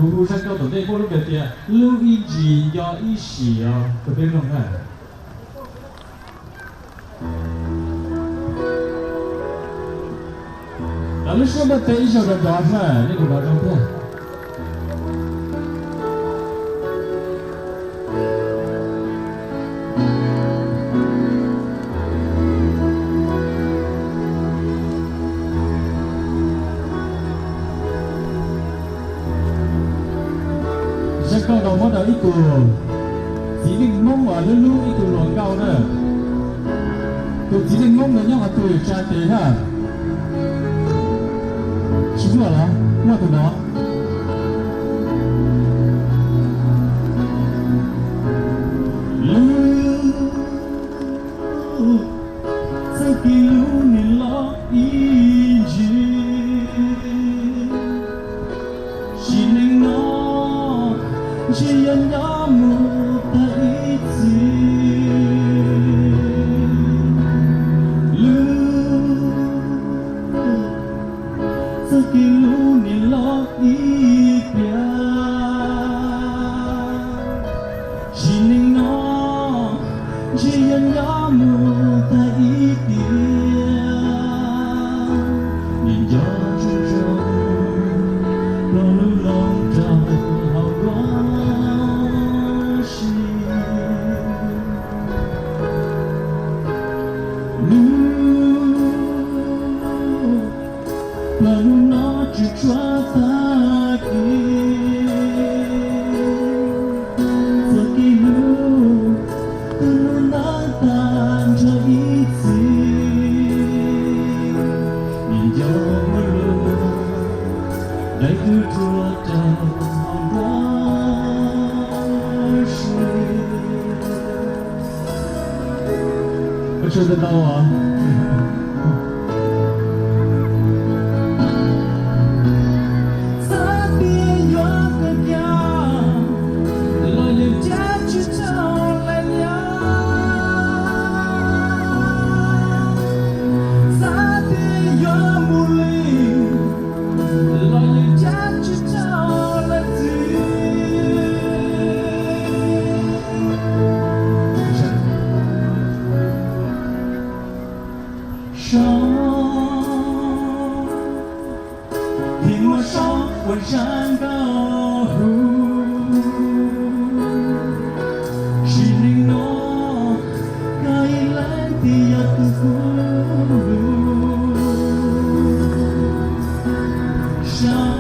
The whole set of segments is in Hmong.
Kuv hu zaj nkauj tom ntej muaj lub npe tias Hlub ib ntsis nco ib sim os, tus peb mloog na. Lawv lub suab muaj teb ib zaug rov rov na, nej kuv rov rau thiab. Zaj nkauj no muab rau ib tug txiv neej Hmoob uas hlub hlub ib tug hluas nkauj na. Tus txiv neej Hmoob no nyob qhov twg tsa tes na? Tsis muaj los muaj tus no. Lub txoj kev hlub nim los ib ntsis, sim neej no ntshe yuav nyob mus tag ib txhis. Lub txoj kev hlub nim los ib pliag, sim neej no ntshe yuav nyob mus tag ib tiam. Nim nco tsuag tsuag, ploj lub loog rau hauv nruab siab. Hnub plaws hnub no tsis tshua tag kis, txoj kev hlub twb hnub ntab tag nrho ib txhis. Nim nco muaj lub dais twb rhuav rau hauv nruab siab. Ua tsaug ntau ntau os. Xav tias yuav kawm kiag los yeej cab tsis tau lawm thiab. Xav tias yuav mus li los yeej cab tsis tau lawm thiab. Sau thiab muab sau ua zaj nkauj hu, sim neej no koj ib leeg twb yog tus kub lus. Sau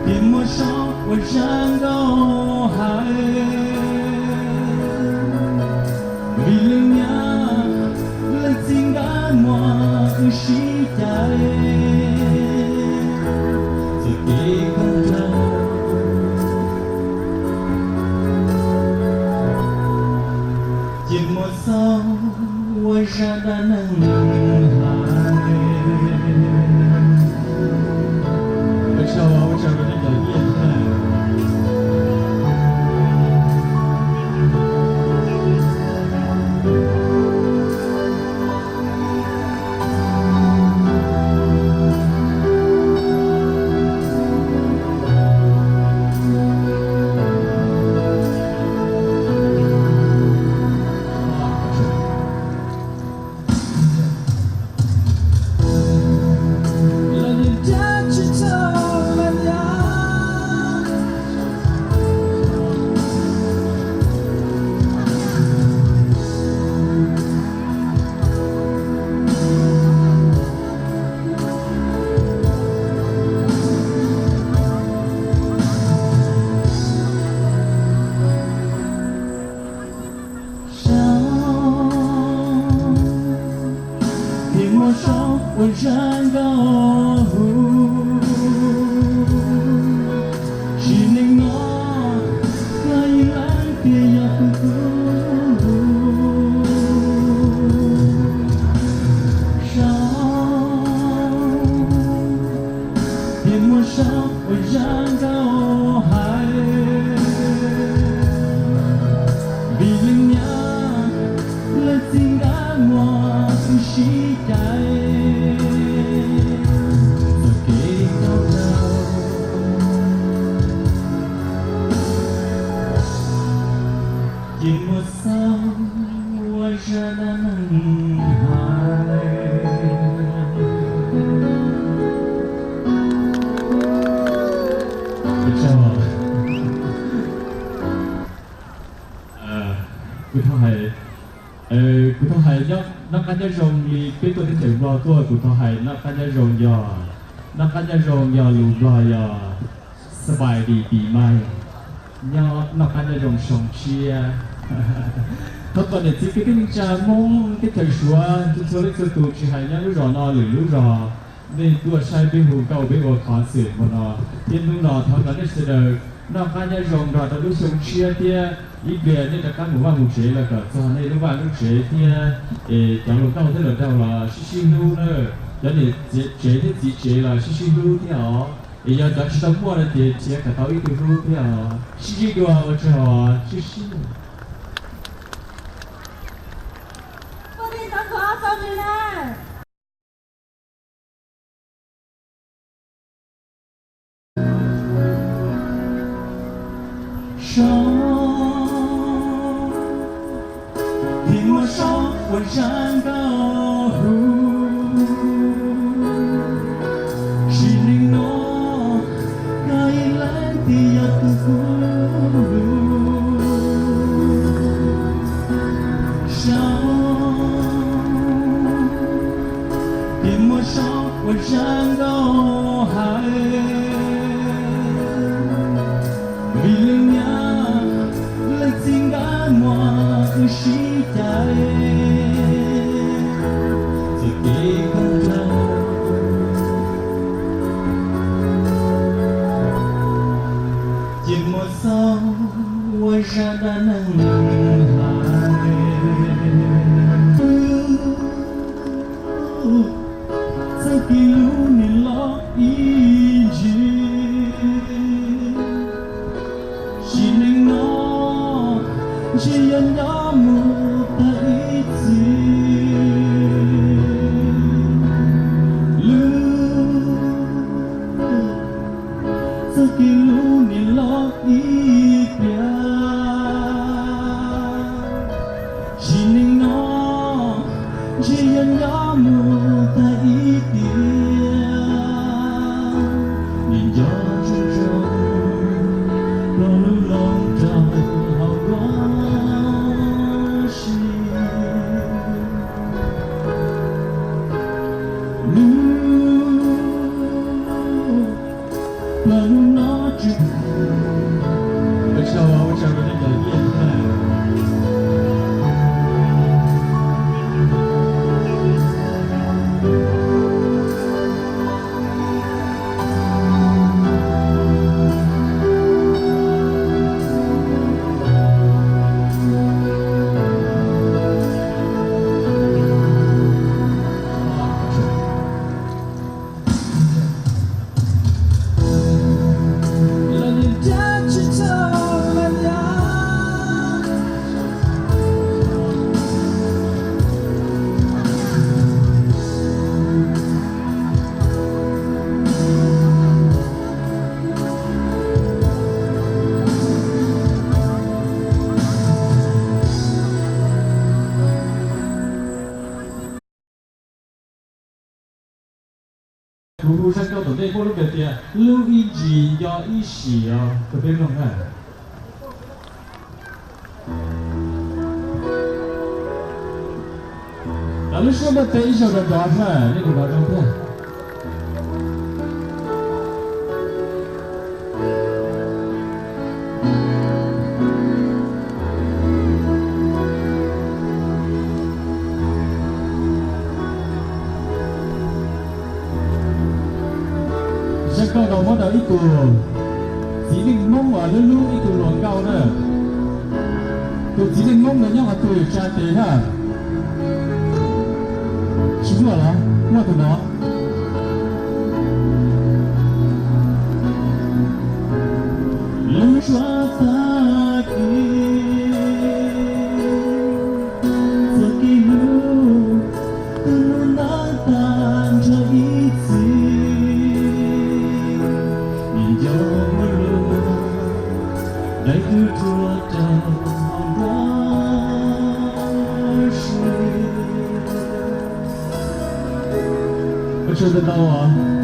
thiab muab sau ua zaj nkauj hais, vim leej niam leej txiv nkag muag wb sib cais, txoj kev kawm ntawv ces muab sau ua zaj dab neeg hais. Ua tsaug, ua tsaug rau nej cov nyiaj na. Sau thiab muab sau ua zaj nkauj hu, sim neej no koj ib leeg twb yog tus kub lus. Sau thiab muab sau ua zaj nkauj hais, vim leej niam leej txiv nkag muag wb sib cais, txoj Nplog tuaj kuv thov hais noj qab nyob zoo yog, noj qab nyob zoo yog lus Nplog yog ສະບາຍດີປີໃໝ່, nyob, noj qab nyob zoo xyoo tshiab. Thov kom niam txiv kwv tij neej tsa Hmoob teb chaws Suav txhua leej txhua tus tsis hais nyob lub zos no lwm lub zos, nej tuaj saib peb hu nkauj peb ua qhov xwm hmo no thiab hnub no thov kom nej sawv daws noj qab nyob zoo nrog rau lub xyoo tshiab thiab ib pliag nej rov qab mus vaj mus tsev los kom txog nej lub vaj lub tsev thiab es cov hluas nkauj thiab hluas nraug los sib sib hlub na, cov niam tsev thiab txiv tsev los sib sib hlub thiab os, es yog cov tsis tau muaj no ces thiaj kom tau ib tug hlub thiab os. Sib ntsib dua ua tsaug os, sib sib. Sau, tig muaj sau ua zaj nkauj hu, sim neej no koj ib leeg twb yog tus kub lug. Sau, tig muaj sau ua zaj nkauj hais, vim leej niam leej txiv nkawd muab wb sib cais, txawm kev koob hmoov ces muaj xaus ua zaj dab neeg hais. Txoj kev hlub niam loj ib ntsis, sim neej no ntshe yuav nyob mus tag ib txhis. Lub, txoj kev hlub niam loj ib pliag, sim neej no ntshe yuav nyob mus tag ib tiam. Niam nco ntsoov ntsoov, ploj lub loo rau hauv nruab siab. Lub, ploj lub no tsis, ua tsaug, ua tsaug rau nej cov nyiaj thiab. Kuv hu zaj nkauj tom ntej muaj lub npe tias lub ib ntsis nco ib sim os, rau peb mloog na. Lawv lub suab muaj teb ib zaug rov rov na, nej kuv rov rau thiab. Zaj nkauj no muab rau ib tug txiv neej Hmoob uas hlub hlub ib tug hluas nkauj na. Tus txiv neej Hmoob no nyob qhov twg, tsa tes na. Tsis muaj los muaj tus no. Lub suab tag kis, txoj kev hlub tus hnub ntab tag nrho ib txhis, nim nco muaj lub dais twb rhuav rau hauv nruab siab. Ua tsaug ntau ntau os.